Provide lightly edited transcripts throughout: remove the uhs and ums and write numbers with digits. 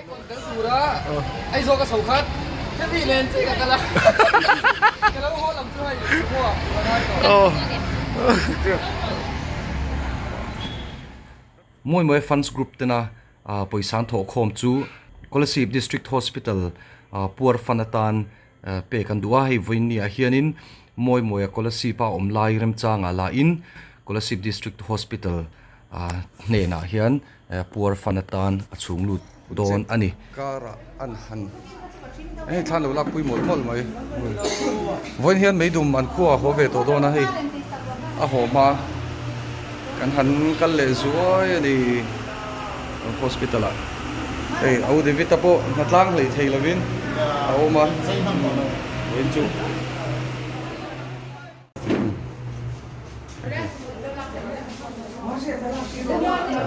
Icon tel tura Aizawl ka chho khat hemi nen che ka kal a ka lo haw lam chu hei sumo ah ka ngai tawh. Mawimawi Fans Group tena pawisa an thawh khawm chu Kolasib District Hospital puar fan atan pek an duh a, hei vawiin ni ah hianin Mawimawia Kolasib a awm lai remchangah lah in Kolasib District Hospital hnenah hian puar fan atan a chhung lut dawn a ni. Karah an han hei thlan lo lak pui mawlh mawlh mai vawiin hian meidum an khua a haw ve tawh dawn a hei a haw hma kan han kal leh zuai a ni hospital ah hei au David a pawh hnatlang hleih thei lovin a awm a vawiin chu.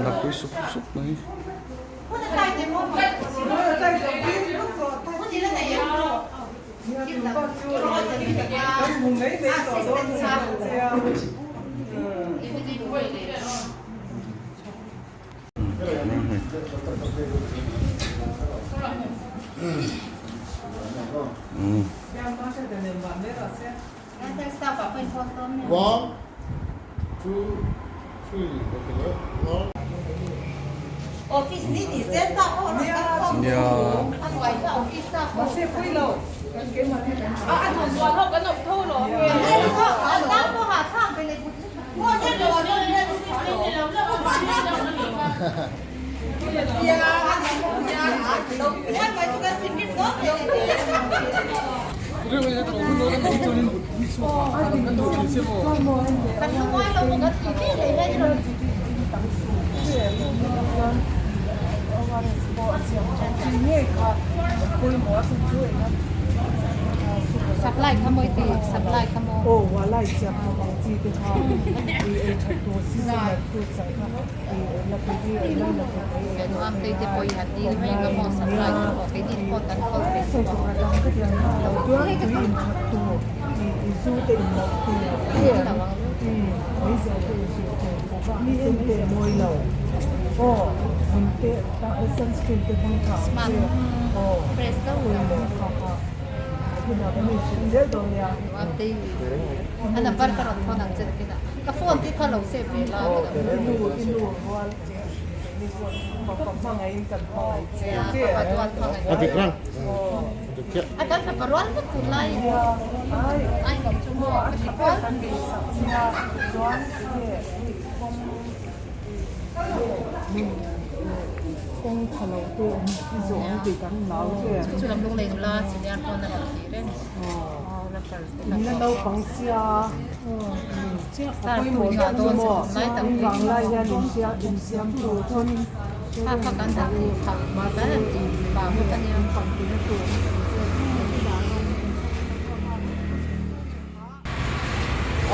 Lakpui sup sup mai. One, two, three, okay, one. Nia.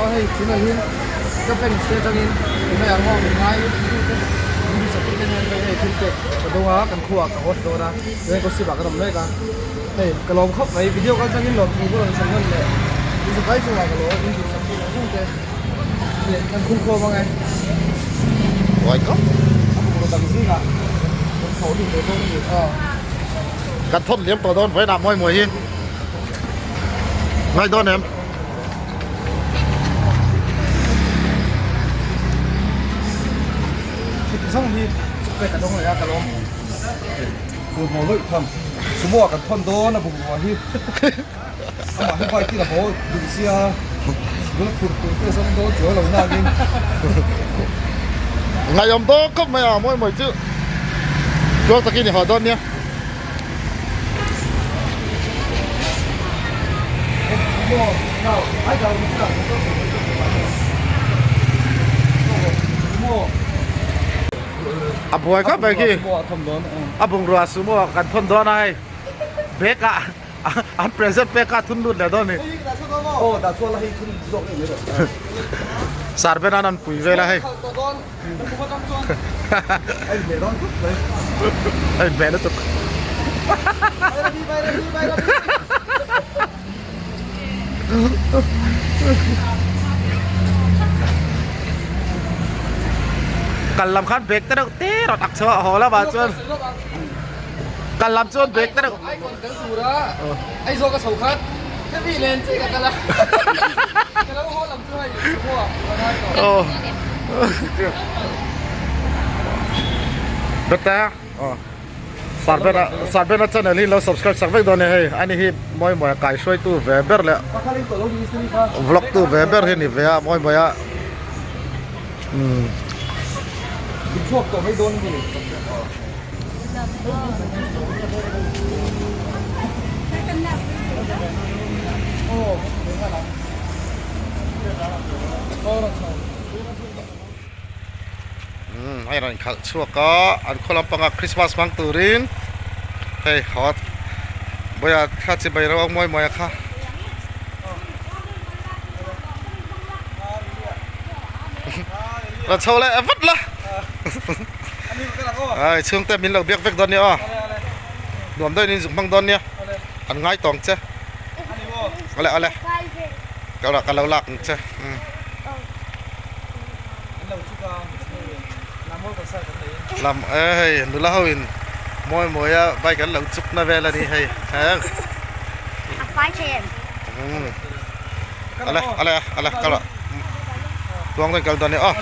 Aw hei tunah hian ka fans te atangin tunah ang maw min ngai te min duhsak te nen hei thil pek ka dawng a kan khuaah ka haw dawn a chuan gossip ah kan awm mek a hei ka lawm khawp mai video kal changin lawm thu ka rawn sawi nawn leh inzawkai chungah ka lawm in duhsak tu zawng zawng te leh kan khung khawm ang e a bungraw dang zingah kan thawh lut ve dawn a ni aw. Kan thawt liam tawh dawn vawiinah mawi mawi hi ngai dawn em? Thik zawng hi pek a dawng leh a ka lawm fur hmaw lawih tham sumo ah kan thawn dawn a bungrua hi amah hi bike in a haw duh sia bula phur tur te zawng dawn chuang lo nakin. Ngaiawm dawn khawp mai a mawi mawi chu tual takin i haw dawn nia. A buai khawp mai khi a bungrua sumo ah kan thawn dawn a hei bag ah an present pek a thun lut leh dawn a ni Sarben an an pui vel a hei A inhmeh lutuk. Kal lam khan bag te reuh te rawn ak chho a haw lamah chuan. Kal lam chuan bag te reuh. Icon kal tura Aizawl ka chho khat hemi len che ka kal a ka lo haw lam chu hei sumo ah ka ngai tawh. Beta Sarbena Sarbena channel hi lo subscribe sak vek dawn nia hei ani hi mawi mawi a kai hruaitu ve ber leh vlog tu ve ber hi ni ve a mawi mawi a umm. Umm a rawn khalh chhuak a an khaw lampanga Christmas hmang turin hei hawt bawiha thla chi bai reuh a mawi mawi a kha. Rawn chho leh vat la ai chhungte min lo biak vek dawn nia aw nuam deuhin in zuk hmang dawn nia an ngai tawng che awle awle ka lo lak ang che umm. Lam e hei nula ho in mawi mawi a bike an lo chuk na vel a ni hei heng umm ale ale ale kal ah tuang dawn kal dawn nia aw.